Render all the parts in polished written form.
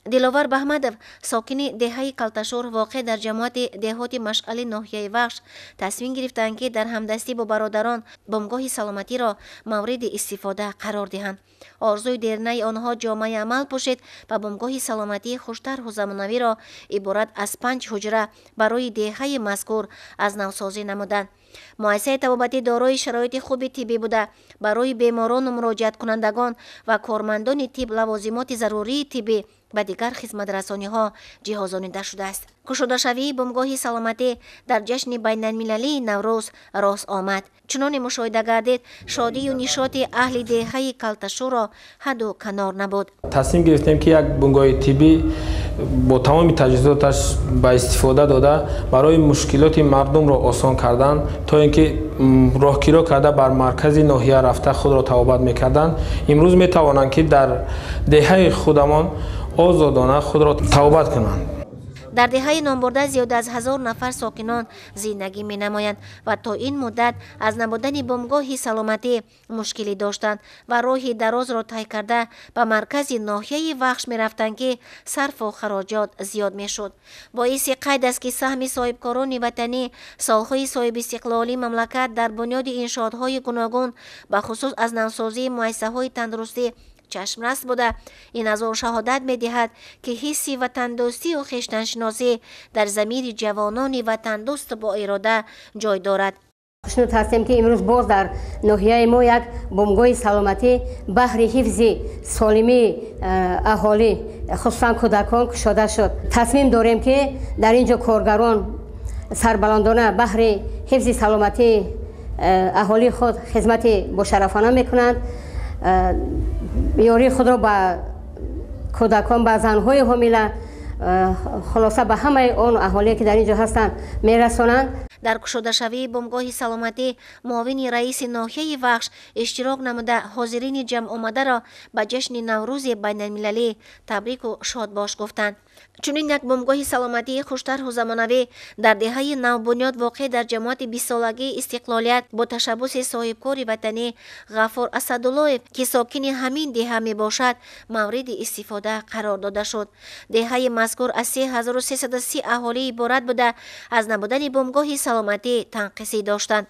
Диловар Баҳмадов, сокини деҳаи Калташур, воқеъ дар ҷамоати деҳоти Машъали ноҳияи Вахш, тасмим гирифтанд, ки дар ҳамдастӣ бо бародарон бумгоҳи саломатиро мавриди истифода қарор диҳанд. Орзуи дернаи онҳо ҷомаи амал пӯшид ва бумгоҳи саломатии хуштарҳу замонавиро иборат аз 5 ҳуҷра барои деҳаи мазкур аз навсозӣ намуданд. Муассисаи табобатӣ дорои шароити хуби тиббӣ буда, барои беморону муроҷиаткунандагон ва кормандони тиб лавозимоти зарурии тиббӣ ва дигар хизматрасониҳо ҷиҳозонида шудааст. Кушодашавии бумгоҳи саломатӣ дар ҷашни байналмилалии Наврӯз рост омад. Чуноне мушоҳида гардид, шодию нишоти аҳли деҳаи Калташӯро ҳадду канор набуд. Тасмим гирифтем, ки як бунгоҳи тиббӣ бо тамоми таҷҳизоташ ба истифода дода, барои мушкилоти мардумро осон кардан, то ин ки роҳкиро карда бар маркази ноҳия рафта худро табобат мекарданд, имрӯз метавонанд, ки дар деҳаи худамон озодона худро табобат кунанд. Дар деҳаи номбурда зиёда аз 1000 нафар сокинон зиндагӣ менамоянд ва то ин муддат аз набудани бумгоҳи саломатӣ мушкилӣ доштанд ва роҳи дарозро тай карда ба маркази ноҳияи Вахш мерафтанд, ки сарфу хароҷот зиёд мешуд. Боиси қайд аст, ки саҳми соҳибкорони ватанӣ солҳои соҳибистиқлолии мамлакат дар бунёди иншоотҳои гуногун, бахусус аз навсозии муассисаҳои тандурустӣ, чашмрас буда, ин аз он шаҳодат медиҳад, ки ҳисси ватандӯстию хештаншиносӣ дар замири ҷавонони ватандӯсту боирода ҷой дорад. Хушнуд ҳастем, ки имрӯз боз дар ноҳияи мо як бумгоҳи саломатӣ баҳри ҳифзи солимии аҳолӣ, хусусан кӯдакон, кушода шуд. Тасмим дорем, ки дар ин ҷо коргарон сарбаландона баҳри ҳифзи саломатии аҳолии худ хизмати бошарафона мекунанд, ёрии худро ба кӯдакон, ба занҳои ҳомила, хулоса, ба ҳамаи он аҳолие, ки дар ин ҷо ҳастанд, мерасонанд. Дар кушодашавии бумгоҳи саломатӣ муовини раиси ноҳияи Вахш иштирок намуда, ҳозирини ҷамъомадаро ба ҷашни Наврӯзи байналмилалӣ табрику шодбош гуфтанд. Чунин як бумгоҳи саломатии хуштарҳу замонавӣ дар деҳаи навбунёд, воқеъ дар ҷамоати бистсолагии истиқлолият, бо ташаббуси соҳибкори ватанӣ Ғафур Асадуллоев, ки сокини ҳамин деҳа мебошад, мавриди истифода қарор дода шуд. Деҳаи мазкур аз 3330 аҳолӣ иборат буда, аз набудани бумгоҳи саломатӣ танқисӣ доштанд.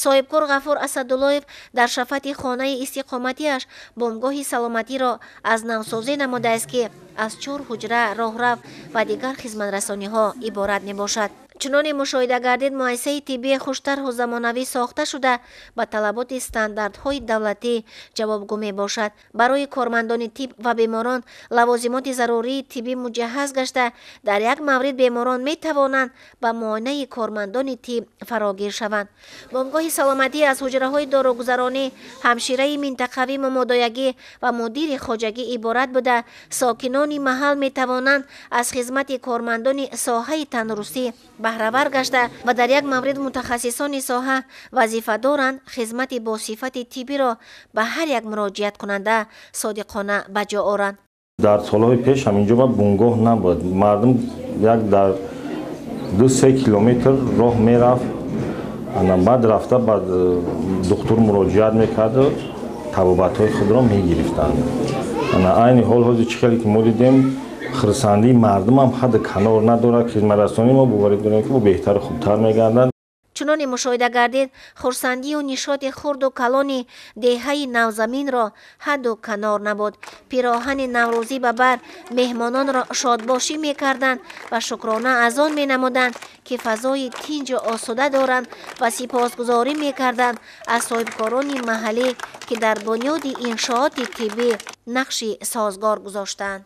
Соҳибкор Ғафур Асадуллоев дар шафати хонаи истиқоматиаш бумгоҳи саломатиро аз навсозӣ намудааст, ки аз чор ҳуҷра, роҳрав ва дигар хизматрасониҳо иборат мебошад. Чуноне мушоҳида гардид, муассисаи тиббии хуштарҳу замонавӣ сохта шуда, ба талаботи стандартҳои давлатӣ ҷавобгӯ мебошад. Барои кормандони тиб ва беморон лавозимоти зарурии тиббӣ муҷаҳҳаз гашта, дар як маврид беморон метавонанд ба муоинаи кормандони тиб фарогир шаванд. Бумгоҳи саломатӣ аз ҳуҷраҳои доругузаронӣ, ҳамшираи минтақавӣ, мумодоягӣ ва мудири хоҷагӣ иборат буда, сокинони маҳал метавонанд аз хизмати кормандони соҳаи тандурустӣ баҳравар гашта ва дар як маврид мутахассисони соҳа вазифа доранд хизмати босифати тиббиро ба ҳар як муроҷиаткунанда содиқона ба ҷо оранд. Дар солҳои пеш ҳаминҷо бунгоҳ набуд. Мардум як дар 2-3 километр роҳ мерафт, баъд рафта ба духтур муроҷиат мекарду табобатҳои худро мегирифтанд. Айни ҳол ҳозир чӣ хеле ки мо дидем, хурсандии мардумам ҳадду канор надорад. Хизматрасонии мо, боварӣ дорем, ки беҳтару хубтар мегардад. Чуноне мушоҳида гардид, хурсандию нишоти хурду калони деҳаи Навзаминро ҳадду канор набуд. Пироҳани наврӯзӣ ба бар меҳмононро шодбошӣ мекарданд ва шукрона аз он менамуданд, ки фазои тинҷу осуда доранд, ва сипосгузорӣ мекарданд аз соҳибкорони маҳаллӣ, ки дар бунёди иншооти тиббӣ нақши созгор гузоштаанд.